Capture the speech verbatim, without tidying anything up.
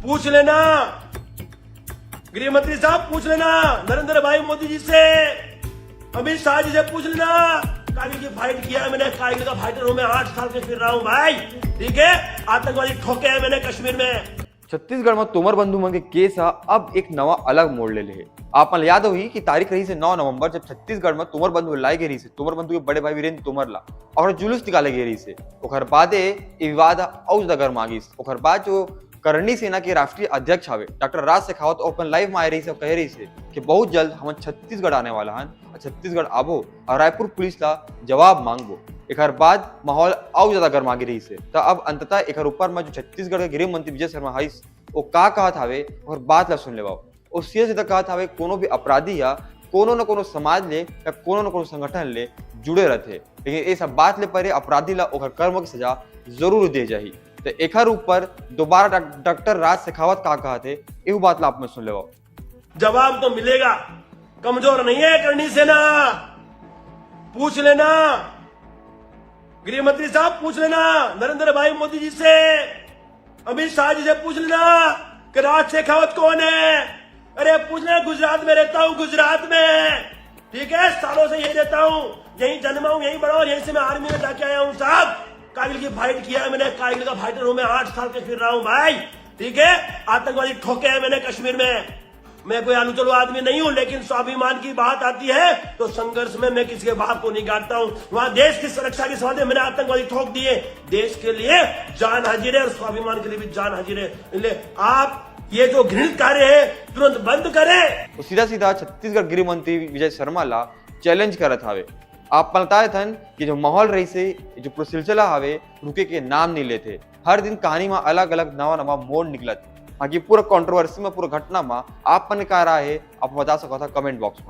पूछ लेना गृह मंत्री साहब, पूछ लेना नरेंद्र भाई मोदी जी से, अमित शाह जी से पूछ लेना। कारगिल की फाइट किया है मैंने, कारगिल का फाइटर हूँ मैं, आठ साल से फिर रहा हूँ भाई। ठीक है, आतंकवादी ठोके हैं मैंने कश्मीर में। छत्तीसगढ़ में तोमर बंधु मन के केस ह अब एक नवा अलग मोड़ ले ले हे। आप मन ल याद होही कि तारीख रहिस हे नौ नवंबर, जब छत्तीसगढ़ में तोमर बंधु लाए गे रहिस हे, तोमर बंधु के बड़े भाई वीरेंद्र तोमर ला, और जुलूस निकाले गे रहिस हे। ओकर बादे ये विवाद ह अउ ज्यादा गर्मा गिस। ओकर बाद जो करणी सेना के राष्ट्रीय अध्यक्ष हवे डॉक्टर राज शेखावत, वो अपन लाइव में आए रहिस हे और कहे रहिस हे कि बहुत जल्द हम छत्तीसगढ़ आने वाला हन, छत्तीसगढ़ आबो और रायपुर पुलिस ला जवाब मांगबो। एकर बाद माहौल अउ ज्यादा गर्मा गे रहिस हे। त अब अंततः एकर ऊपर में जो छत्तीसगढ़ के गृह मंत्री विजय शर्मा हइस, वो का कहत हवे और बात ला सुन लेवाओ। वो सीधा सीधा कहत हवे, कोनो भी अपराधी या कोनो न कोनो समाज ले या कोनो न कोनो संगठन ले जुड़े रहथे, लेकिन ये सब बात ले परे अपराधी ला ओकर कर्म की सजा जरूर दे जाही। तो एकर ऊपर दोबारा डॉक-, डॉक्टर राज शेखावत का कहत हे, एहू बात ला आप में सुन लेवाओ। जवाब तो मिलेगा, कमजोर नहीं है करणी सेना। पूछ लेना गृह मंत्री साहब, पूछ लेना नरेंद्र भाई मोदी जी से, अमित शाह जी से पूछ लेना कि राज शेखावत कौन है। अरे पूछ लेना, गुजरात में रहता हूँ, गुजरात में, ठीक है, सालों से यही रहता हूँ, यहीं जन्मा हूँ, यहीं बड़ा हूँ, यहीं से मैं आर्मी में जाके आया हूँ साहब। कारगिल की फाइट किया है मैंने, कारगिल का फाइटर हूँ मैं, आठ साल के फिर रहा हूँ भाई। ठीक है, आतंकवादी ठोके हैं मैंने कश्मीर में। मैं कोई आलू चलो आदमी नहीं हूँ, लेकिन स्वाभिमान की बात आती है तो संघर्ष में मैं किसी के बाप को नहीं काटता हूँ। वहां देश की सुरक्षा के सवाल है, मैंने आतंकवादी ठोक दिए। देश के लिए जान हाजिर है और स्वाभिमान के लिए भी जान हाजिर है। इसलिए आप ये जो घृणित कार्य है, तुरंत बंद करें। तो सीधा सीधा छत्तीसगढ़ गृह मंत्री विजय शर्मा ला चैलेंज करत हवे। आप बताए थन कि जो माहौल रहिस हे, जो पूरा सिलसिला हवे, रुके के नाम नहीं लेथे। हर दिन कहानी में अलग अलग नवा नवा मोड़ निकलत। बाकी पूरा कंट्रोवर्सी में, पूरा घटना में आप मन का राय है, आप बता सकत हा कमेंट बॉक्स में।